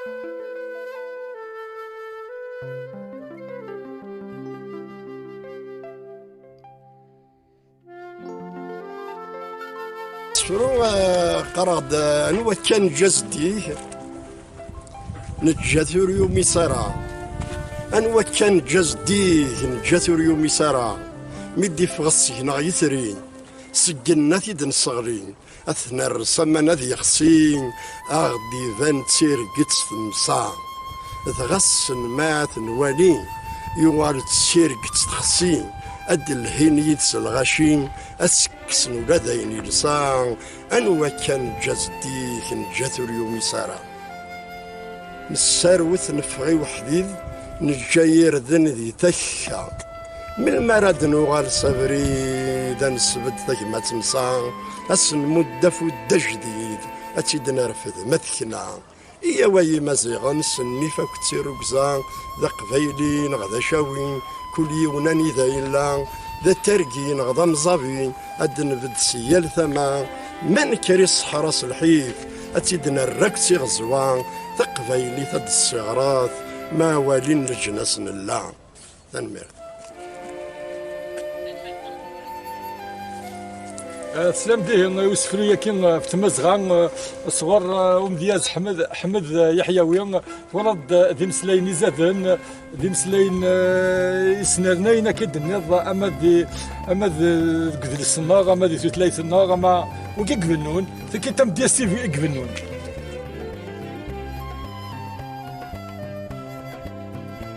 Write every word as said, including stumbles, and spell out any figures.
Sefru, eh, qqareɣ-d, eh, anwa akka neǧǧa zeddig, neǧǧa-t ur yumis ara. Anwa akka neǧǧa zeddig, neǧǧa-t ur yumis ara. Mi d-iffeɣ seg-neɣ yitri, seg nnat i d-nesseɣli. Ad t-nerr s aman ad yexsi, a ɣ-d-iban d tirget temsa. Dɣa ssnen ma ad t-nwali, yuɣal d tirget texsi, ad d-lhin yid-s lɣaci, ad s-kksen ula d ayen ilsa. Anwa akka neǧǧa zeddig, neǧǧa-t ur yumis ara. Nesserwet neffeɣ i weḥdid, neǧǧa irden di takka. Melmi ara d-nuɣal s abrid, ad nesbedd tagmat-nsa, ad s-nmudd afud d ajdid, ad tt-id-nerfed ma tekna. Iyyaw ay Imaziɣen, s nnif akked tirrugza, d aqbayli neɣ d acawi, kul yiwen anida yella, d atargi neɣ d amẓabi, ad d-nbedd si yal tama. Ma nekker i ṣṣeḥra s lḥif, ad tt-id-nerr akk d tiɣezwa, taqbaylit ad d-tessiɣret, ma awali n leǧnas nella. Tanemmirt. Eh, teslam dihi i usefru-yaki, eh, ɣef tmazɣa, eh, sɣur, eh, umedyaz Ḥmed, Ḥmed, eh, Yeḥyawi, eh, twalaḍ, eh, d imeslayen izaden, eh, d imeslayen, eh, isnernayen akka i d-tenniḍ, ama di, ama di, deg udlis-nneɣ, ama di tutlayt-nneɣ, ama wigi i ibennun, tagi tamedyazt i ibennun.